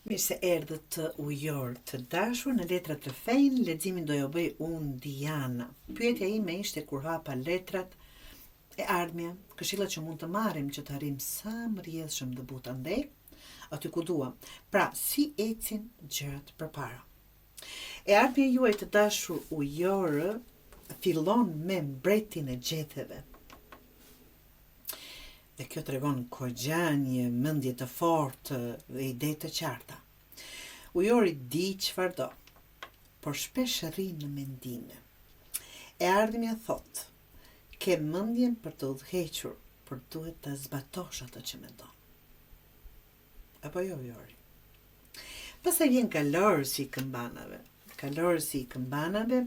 Mirë se erdhët ujorë të dashur në Letrat Rrëfejnë, leximin do jua bëj unë Diana. Pyetja ime ishte kur hapa letrat e ardhmja, këshillat që mund të marrim që të arrijmë sa më rrjedhshëm dhe butë andej, aty ku duam. Pra, si ecin gjërat përpara. E ardhmja juaj të dashur ujorë fillon me mbretin e gjetheve. Dhe kjo tregon kogja një mendje të fortë dhe ide të qarta. Ujori di çfarë do, por shpesh rri në mendime. E ardhmja thotë, ke mendjen për të udhëhequr, por duhet ta zbatosh atë që mendon. Apo jo, Ujori? Pastaj vjen kalorësi i këmbanave. Kalorësi i këmbanave,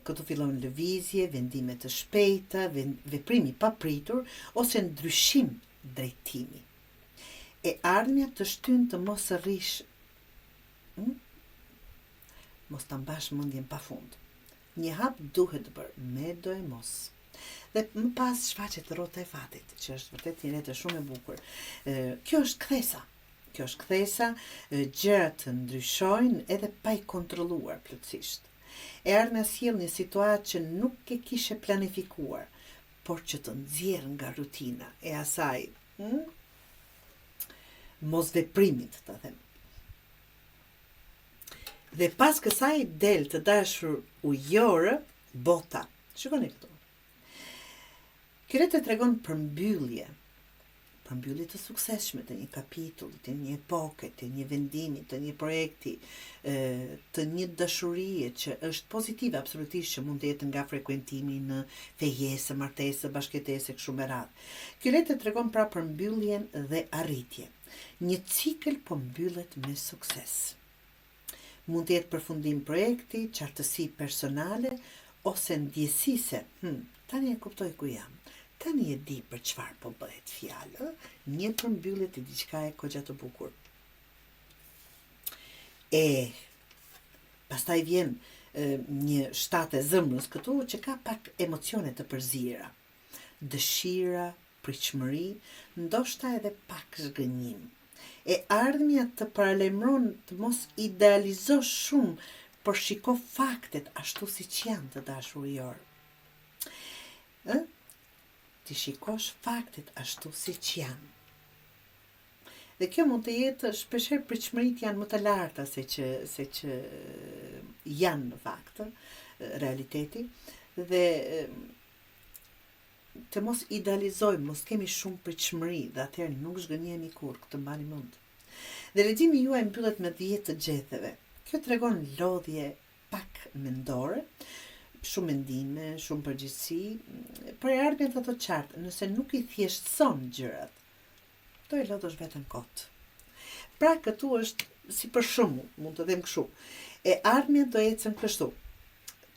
këtu fillon lëvizje, vendime të shpejta, veprim i papritur ose ndryshim drejtimi. E ardhmja të shtyn të mos rrish, hm? mos ta mbash mendjen pa fund. Një hap duhet bërë, me doemos. Dhe më pas shfaqet rrota e fatit, që është vërtet një letër shumë e bukur. Kjo është kthesa. Kjo është kthesa, gjërat ndryshojnë edhe pa i kontrolluar plotësisht. E ardhmja sjell një situatë që nuk e kishe planifikuar, por që të nxjerr nga rutina e asaj, hm? mosveprimit, ta them. Dhe pas kësaj del të dashur ujorë bota. Shikoni këtu. Kjo letër tregon përmbyllje, përmbyllje të suksesshme të një kapitulli, të një epoke, të një vendimi, të një projekti, të një dashurie që është pozitive absolutisht që mund të jetë nga frekuentimi në fejesë, martesë, bashkëjetesë e kështu me radhë. Kjo letër tregon pra përmbylljen dhe arritje. Një cikël po mbyllet me sukses. Mund të jetë përfundim projekti, qartësi personale ose ndjesi se, hm, tani e kuptoj ku jam, tani e di për çfarë po bëhet fjalë, ë, një përmbyllje të diçkaje goxha të bukur. E, pastaj vjen e, një shtatë e zemrës këtu që ka pak emocione të përziera. Dëshira, pritshmëri, ndoshta edhe pak zhgënjim. E ardhmja të paralajmëron të mos idealizosh shumë, por shiko faktet ashtu siç janë të dashur ujorë. Ë? T'i shikosh faktet ashtu siç janë. Dhe kjo mund të jetë shpeshherë pritshmëritë janë më të larta se që se që janë në fakt realiteti dhe të mos idealizojmë, mos kemi shumë pritshmëri dhe atëherë nuk zhgënjehemi kurrë, këtë mbani mend. Dhe leximi juaj mbyllet me 10 të gjetheve. Kjo tregon lodhje pak mendore, shumë mendime, shumë përgjegjësi, por e ardhmja të thotë qartë, nëse nuk i thjeshtëson gjërat, do e lodhësh veten kot. Pra këtu është si për shembull, mund të them kështu. E ardhmja do ecën kështu.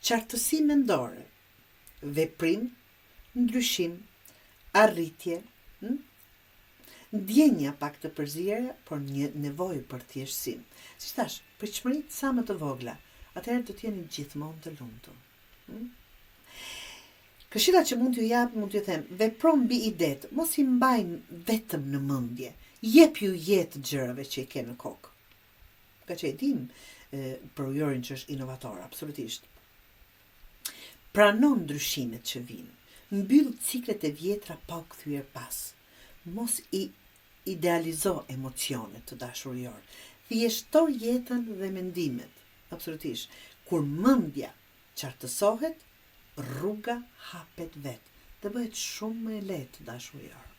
Qartësi mendore, veprim, ndryshim, arritje, hm? ndjenja pak të përziera, por një nevojë për thjeshtësim. Siç thashë, pritshmëritë sa më të vogla, atëherë do të jeni gjithmonë të lumtur. Hm? Këshilla që mund t'ju jap, mund t'ju them, vepro mbi idetë, mos i mbaj vetëm në mendje. Jepju jetë gjërave që i ke në kokë. Nga që e dim për ujorin që është inovator, absolutisht. Prano ndryshimet që vijnë. Mbyll ciklet e vjetra pa u kthyer pas. Mos i idealizo emocionet, të dashur ujorë. Thjeshto jetën dhe mendimet. Absolutisht. Kur mendja qartësohet, rruga hapet vetë dhe bëhet shumë më e lehtë, të dashur ujorë.